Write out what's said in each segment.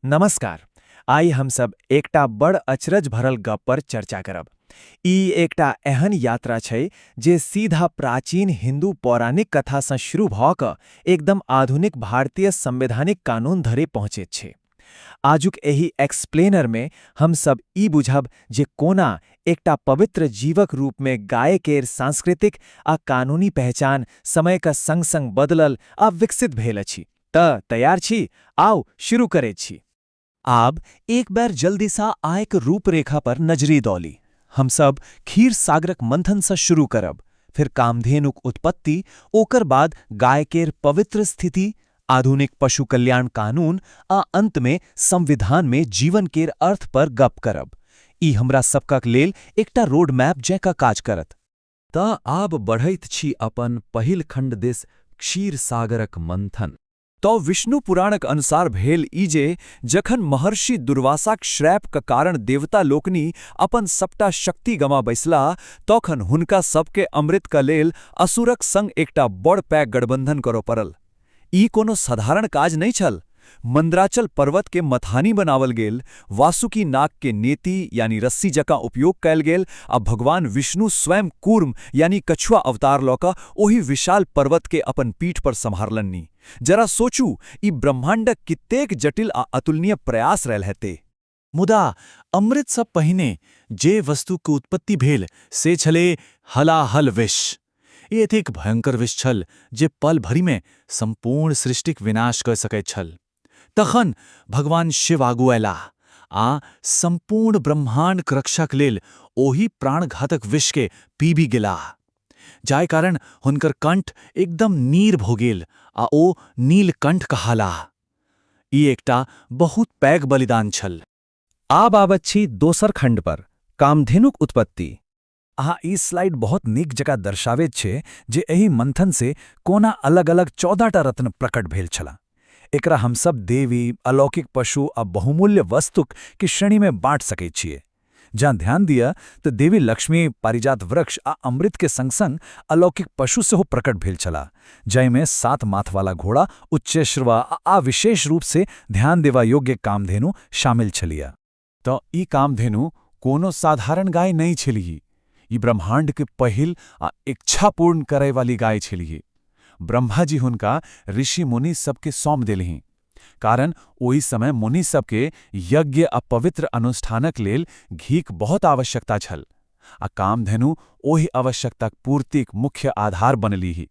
नमस्कार। आइ हमसब एकटा बड़ अचरज भरल गप पर चर्चा करब। ई एकटा एहन यात्रा छै जे सीधा प्राचीन हिंदू पौराणिक कथासँ शुरू भऽ कऽ एकदम आधुनिक भारतीय संवैधानिक कानून धरि पहुँचैत छै। आजुक एहि एक्सप्लेनरमे हमसब ई बुझब जे कोना एकटा पवित्र जीवक रूपमे गाय केर सांस्कृतिक आ कानूनी पहचान समयक संग-संग बदलल आ विकसित भेल अछि। तऽ तैयार छी? आउ, शुरू करैत छी। आब एक बेर जल्दीसँ आइक रूपरेखा पर नजरि दऽ ली। हमसब क्षीर सागरक मंथनसँ शुरू करब, फिर कामधेनुक उत्पत्ति, ओकर बाद गाय केर पवित्र स्थिति, आधुनिक पशु कल्याण कानून आ अंतमे संविधानमे जीवन केर अर्थ पर गप करब। ई हमरा सबकक लेल एकटा रोड मैप जकाँ काज करत। तँ आब बढ़ैत छी अपन पहिल खण्ड दिस, क्षीर सागरक मंथन। तँ विष्णु पुराणक अनुसार भेल ई जे जखन महर्षि दुर्वासाक श्रैप क कारण देवता लोकनि अपन सबटा शक्ति गमा बैसलाह, तखन हुनका सबके अमृत क लेल असुरक संग एकटा बड़ पैघ गठबंधन करऽ पड़ल। ई कोनो साधारण काज नहि छल। मंदराचल पर्वत के मथानी बनावल गेल, वासुकी नाग के नेति यानी रस्सी जकाँ उपयोग कयल गेल आ भगवान विष्णु स्वयं कूर्म यानी कछुआ अवतार लऽ कऽ ओहि विशाल पर्वत के अपन पीठ पर सम्हारलनि। जरा सोचू, ई ब्रह्मांडक कितेक जटिल आ अतुलनीय प्रयास रहल हेतै। मुदा अमृतसँ पहिने जे वस्तुक उत्पत्ति भेल से छलै हलाहल विष। ई एतेक भयंकर विष छल जे पल भरिमे सम्पूर्ण सृष्टिक विनाश कऽ सकैत छल। तखन भगवान शिव आगू अयलाह आ सम्पूर्ण ब्रह्मांडक रक्षाक लेल ओहि प्राणघातक विषके पीबि गेलाह, जाहि कारण हुनकर कंठ एकदम नीर भऽ गेल आ ओ नीलकंठ कहालाह। ई एकटा बहुत पैघ बलिदान छल। आब आबैत छी दोसर खंड पर, कामधेनुक उत्पत्ति। अहाँ ई स्लाइड बहुत नीक जकाँ दर्शाबैत छै जे एहि मंथन से कोना अलग-अलग 14टा रत्न प्रकट भेल छला। एकरा हमसब देवी, अलौकिक पशु आ बहुमूल्य वस्तुक के श्रेणी में बांट सकै छियै। जहाँ ध्यान दिअ तऽ देवी लक्ष्मी, पारिजात वृक्ष आ अमृत के संग-संग अलौकिक पशु सेहो प्रकट भेल छला, जाहिमे सात माथवाला घोड़ा उच्चैश्रवा आ विशेष रूप से ध्यान देवा योग्य कामधेनु शामिल छलिया। तऽ ई कामधेनु कोनो साधारण गाय नहि छलीह। ई ब्रह्मांड के पहिल आ इच्छा पूर्ण करय वाली गाय छलीह। ब्रह्माजी हुनका ऋषि मुनि सबके सौंप देलही, कारण ओहि समय मुनि सबके यज्ञ आ पवित्र अनुष्ठानक लेल घीक बहुत आवश्यकता छल आ कामधेनु ओहि आवश्यकताक पूर्तिक मुख्य आधार बनलीह।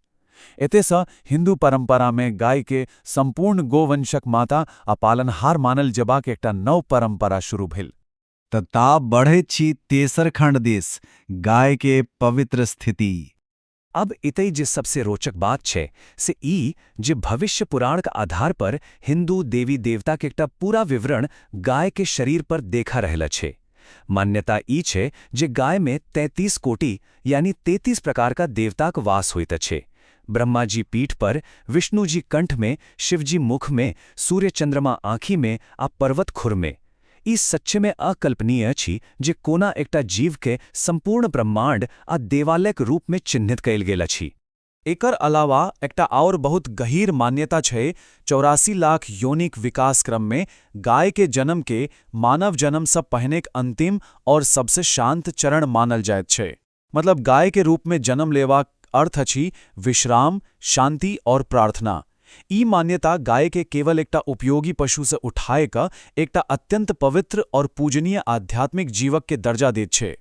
एतेसँ हिंदू परंपरामे गाय के संपूर्ण गोवंशक माता आ पालनहार मानल जेबाक एकटा नव परंपरा शुरू भेल। तऽ ताब बढ़ैत छी तेसर खंड दिस, गाय के पवित्र स्थिति। अब इतै जे सबसे रोचक बात छै से ई जे भविष्य पुराणक आधार पर हिंदू देवी देवता के एकटा पूरा विवरण गाय के शरीर पर देखा रहल छै। मान्यता ई छै जे गाय में 33 कोटि यानी 33 प्रकार का देवताक वास होइत अछि। ब्रह्मा जी पीठ पर, विष्णु जी कंठ में, शिवजी मुख में, सूर्य चंद्रमा आँखी में आ पर्वत खुर में। ई सच्चे में अकल्पनीय अछि जे कोना एकटा जीव के संपूर्ण ब्रह्मांड आ देवालयक रूप में चिन्हित कयल गेल अछि। एकर अलावा एकटा आओर बहुत गहीर मान्यता छै, 84 लाख योनिक विकास क्रम में गाय के जन्म के मानव जन्म से पहिनेक अंतिम और सबसे शांत चरण मानल जाइत छै। मतलब गाय के रूप में जन्म लेबाक अर्थ अछि विश्राम, शांति और प्रार्थना। ई मान्यता गाय के केवल एकटा उपयोगी पशु से उठाए कऽ एकटा अत्यंत पवित्र और पूजनीय आध्यात्मिक जीवक के दर्जा दैत छै।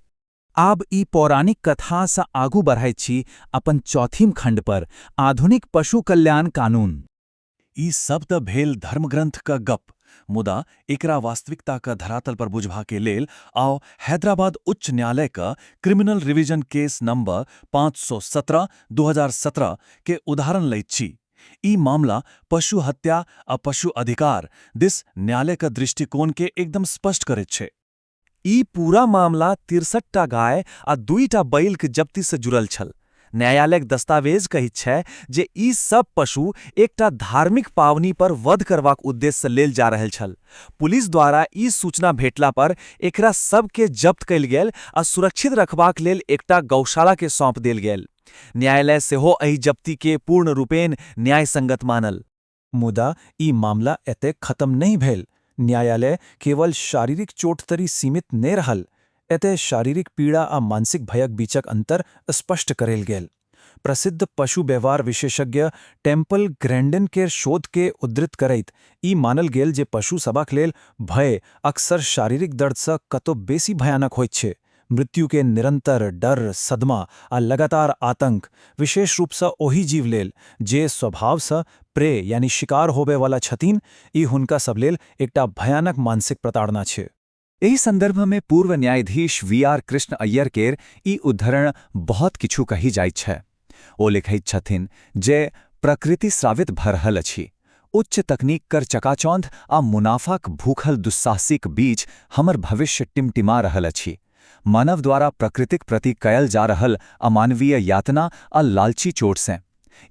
आब ई पौराणिक कथासँ आगू बढ़ैत छी अपन चौथीम खंड पर, आधुनिक पशु कल्याण कानून। ई सब तऽ भेल धर्मग्रंथ क गप, मुदा एकरा वास्तविकता क धरातल पर बुझबा के लेल आओ हैदराबाद उच्च न्यायालय क क्रिमिनल रिवीजन केस नंबर 517 2017 के उदाहरण लैत छी। ई मामला पशु हत्या आ पशु अधिकार दिस न्यायालय क दृष्टिकोण के एकदम स्पष्ट करैत छै। ई पूरा मामला 63टा गाय आ 2टा बैलके जब्तीसँ जुड़ल छल। न्यायालयक दस्तावेज कहैत छै जे ई सब पशु एकटा धार्मिक पावनि पर वध करबाक उद्देश्य लेल जा रहल छल। पुलिस द्वारा ई सूचना भेटला पर एकरा सबके जब्त कयल गेल आ सुरक्षित रखबाक लेल एकटा गौशाला के सौंप देल गेल। न्यायालय सेहो एहि जब्ती के पूर्ण रूपेण न्यायसंगत मानल। मुदा ई मामला एतेक खत्म नहि भेल। न्यायालय केवल शारीरिक चोट तरि सीमित नहि रहल। एतय शारीरिक पीड़ा आ मानसिक भयक बीचक अंतर स्पष्ट करेल गेल। प्रसिद्ध पशु व्यवहार विशेषज्ञ टेम्पल ग्रैंडिन केर शोध के उद्धृत करैत ई मानल गेल जे पशु सभक लेल भय अक्सर शारीरिक दर्दसँ कतो बेसी भयानक होइत छै। मृत्यु के निरंतर डर, सदमा आ लगातार आतंक, विशेष रूपसँ ओहि जीव लेल जे स्वभावसँ प्रे यानी शिकार होबयवला छथिन, ई हुनका सब लेल एकटा भयानक मानसिक प्रताड़ना छै। एहि संदर्भमे पूर्व न्यायाधीश वी.आर. कृष्ण अय्यर केर ई उद्धरण बहुत किछु कहि जाइत छै। ओ लिखैत छथिन जे प्रकृति स्रावित भ रहल अछि। उच्च तकनीक कर चकाचौंध आ मुनाफाक भूखल दुस्साहसीक बीच हमर भविष्य टिमटिमा रहल अछि। मानव द्वारा प्रकृतिक प्रति कयल जा रहल अमानवीय यातना आ लालची चोटसँ।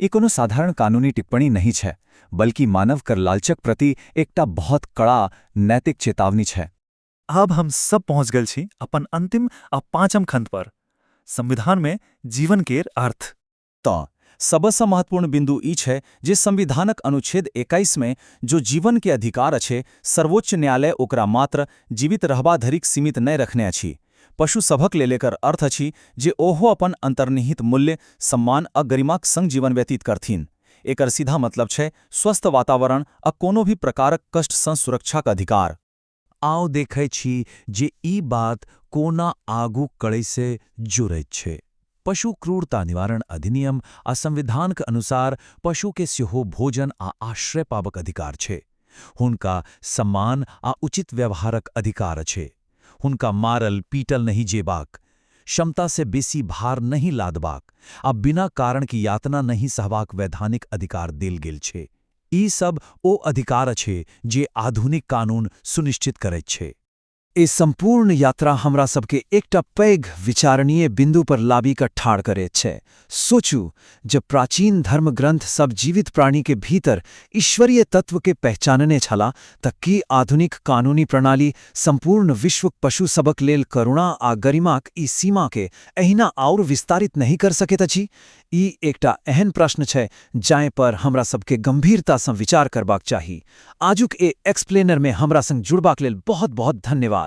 ई कोनो साधारण कानूनी टिप्पणी नहि छै, बल्कि मानव कर लालचक प्रति एकटा बहुत कड़ा नैतिक चेतावनी छै। आब हम सब पहुँच गेल छी अपन अंतिम आ पाँचम खंड पर, संविधान में जीवन केर अर्थ। तँ सबसँ महत्वपूर्ण बिंदु ई छै जे संविधानक अनुच्छेद 21 मे जो जीवन के अधिकार अछि, सर्वोच्च न्यायालय ओकरा मात्र जीवित रहबा धरिक सीमित नहि रखने अछि। पशु सभक लेल एकर अर्थ अछि जे ओहो अपन अंतर्निहित मूल्य, सम्मान आ गरिमाक संग जीवन व्यतीत करथिन। एकर सीधा मतलब छै स्वस्थ वातावरण आ कोनो भी प्रकारक कष्टसँ सुरक्षाक अधिकार। आउ देखै छी जे ई बात कोना आगू कड़ैसँ जुड़ैत छै। पशु क्रूरता निवारण अधिनियम आ संविधानक अनुसार पशुके सेहो भोजन आ आश्रय पाबक अधिकार छै। हुनका सम्मान आ उचित व्यवहारक अधिकार अछि। हुनका मारल पीटल नहि जेबाक, क्षमता से बेसी भार नहि लादबाक आ बिना कारण की यातना नहि सहबाक वैधानिक अधिकार देल गेल छै। ई सब ओ अधिकार अछि जे आधुनिक कानून सुनिश्चित करैत छै। ई सम्पूर्ण यात्रा हमरा सबके एकटा पैघ विचारणीय बिंदु पर लाबि कऽ ठाढ़ करैत छै। सोचू, जब प्राचीन धर्मग्रंथ सब जीवित प्राणी के भीतर ईश्वरीय तत्व के पहचानने छला, त की आधुनिक कानूनी प्रणाली सम्पूर्ण विश्वक पशु सबक लेल करुणा आ गरिमाक ई सीमा के एहिना आओर विस्तारित नहि कर सकैत अछि? ई एकटा एहन प्रश्न छै जाहि पर हमरा सबके गंभीरता सँ विचार करबाक चाही। आजुक ए एक्सप्लेनर में हमरा संग जुड़बाक लेल बहुत बहुत धन्यवाद।